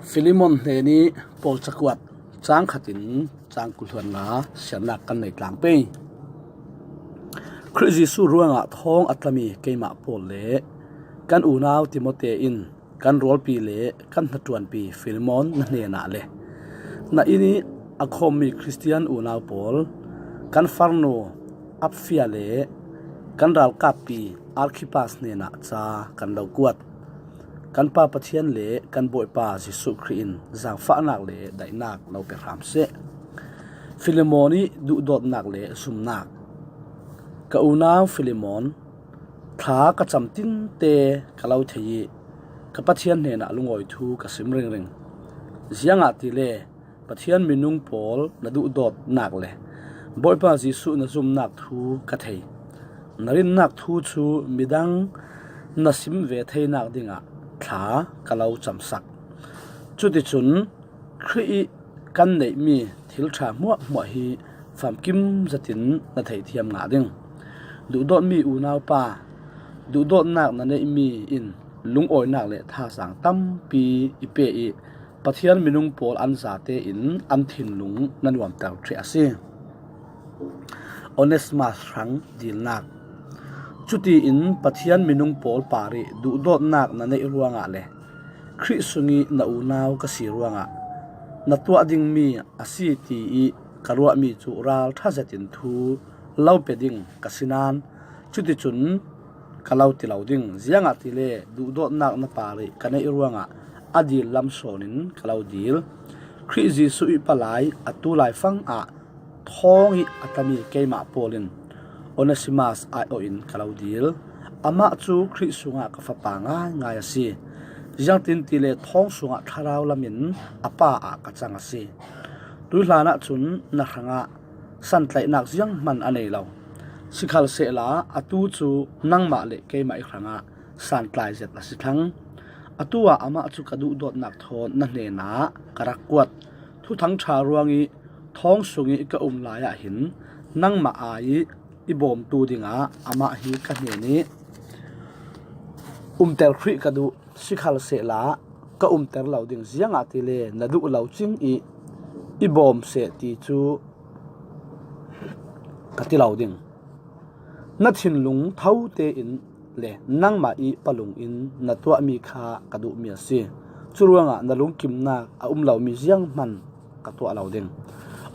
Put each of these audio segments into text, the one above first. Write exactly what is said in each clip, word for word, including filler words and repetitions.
Filemon hnenih Paul cakuat cang khatin cang kul hluan nga siannak kan nei tlang pei. Khrih Jesuh ruangah thawng a tlami keimah Paul le kan unau Timote in kan rualpi le kan hnaṭuanpi Filemon na hnenah le na innih a khawmmi Khristian unau pawl, kan farnu Apfia le kan ralkappi Arkhippas hnenah ca kan lo kuat. Kan Pa Pathian le kan Bawipa Jesuh Khrih in zaangfahnak le daihnak lo pe hram seh. Filemon ih duhdawtnak le zumnak. Ka unau Filemon, thla ka cam tinte ka lo thei ih ka Pathian hnenah lungawi thu ka sim ringring. Ziangahtile Pathian minung pawl na duhdawtnak le Bawipa Jesuh na zumnak thu ka thei. Na rinnak thu cu midang na sim ve theinak dingah thla ka lo camsak. Cuticun Khrih ih kan neihmi thil ṭha hmuahhmuah hi famkim zetin na theihthiam ngah ding. Duhdawtmi unaupa, duhdawtnak na neihmi in lungawinak le thazaang tampi i pe ih Pathian minung pawl an zate in an thinlung na nuamter ṭheh a si. Onesimas hrang dilnak. Cutiin Pathian minung pawl parih duhdawtnak na neih ruangah le Khrih sungih na unau ka si ruangah na tuah dingmi a si ti ih ka ruahmi cu ralṭha zetin thu lo pe ding ka si nain, cuticun ka lo ti lo ding. Ziangahtile duhdawtnak na parih ka neih ruangah a dil lam sawnin ka lo dil. Khrih Jesuh ih palai atu laifang ah thawng ih a tlami keimah Paul in Onesimas aiawh in ka lo dil. Amah cu Khrih sungah ka fapa ngaingai a si. Ziangtintile thawng sungah thlarau lamin a pa ah ka cang a si. Tuihlan ahcun na hrangah santlaihnak zianghman a nei lo. Sikhalsehla atu cu nangmah le keimah ih hrangah santlai zet a si thlang. Atu ah amah cu ka duhdawtnak thawn na hnenah ka rak kuat. Thuthang ṭha ruangih thawng sungih ka um lai ah hin nangmah ai ih i bawmtu dingah amah hi ka hnenih umter hrih ka duh. Sikhalsehla ka umter lo ding, ziangahtile na duh lo cing ih i bawm seh ti cu ka ti lo ding. Na thinlung tho tein le nangmah ih palung in na tuahmi kha ka duhmi a si. Curuangah na lungkimnak a um lomi zianghman ka tuah lo ding.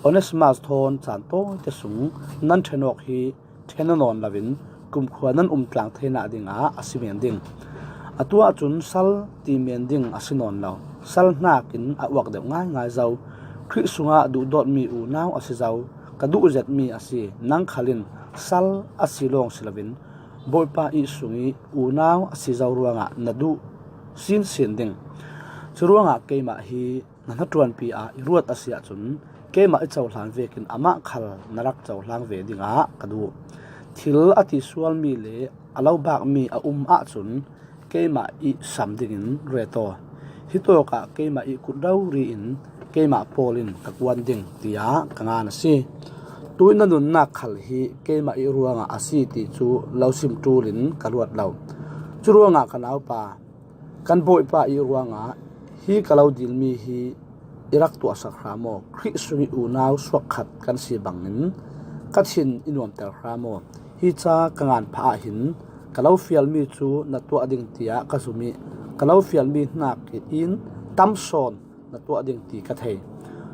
Onesimas thawn caan tawite sung nan ṭhen awk hi ṭhen aw nawn loin kumkhua nan um tlang theinak dingah a si men ding. Atu ahcun sal ti men ding a si nawn lo. Sal hnakin a uak deuh ngaingai zo. Khrih sungah duhdawtmi unau a si zo. Ka duh zetmi a si. Nang khalin sal a si lawng si loin Bawipa ih sungih unau a si zo ruangah na duh sinsin ding. Curuangah keimah hi na hnaṭuanpi ah i ruat a si ahcun keimah i cohlan vekin amah khal na rak cohlang ve dingah ka duh. Thil a ti sualmi le a lo bakmi a um ahcun keimah ih sam dingin ret aw. Hitawkah keimah ih kut rori in keimah Paul in ka kuan ding, tiah ka ngan a si. Tuih na nunnak khal hi keimah ih ruangah a si ti cu lo sim ṭul in ka luat lo. Curuangah ka naupa, kan Bawipa ih ruangah hi ka lo dilmi hi i rak tuahsak hram aw. Khrih sungih unau suak khat kan si bangin ka thin i nuamter hram aw. Hi ca ka ngan phah ahhin ka lo fialmi cu na tuah ding tiah ka zum ih ka lo fialmi hnakin tam sawn na tuah ding ti ka thei.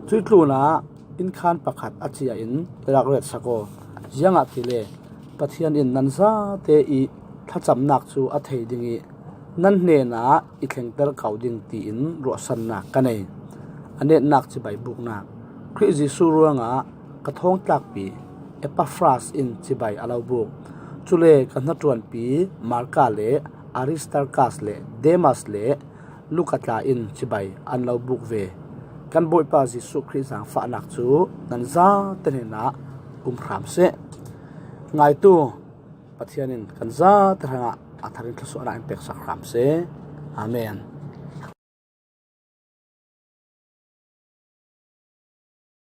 Cuih tlunah innkhan pakhat a cia in i rak retsak aw. Ziangahtile Pathian in nan zate ih thlacamnak cu a thei ding ih nan hnenah i thlengter ko ding tiin ruahsannak ka nei. A netnak cibai buknak. Khrih Jesuh ruangah ka thawngtlakpi Epafras in cibai a lo buk. Cule ka hnaṭuanpi Marka le Aristarkas le Demas le Luka tla in cibai an lo buk ve. Kan Bawipa Jesuh Khrih zaangfahnak cu nan zate hnenah um hram seh. Ngaitu Pathian in kan zate hrangah a thar in thluasuahnak in peksak hram seh. Amen.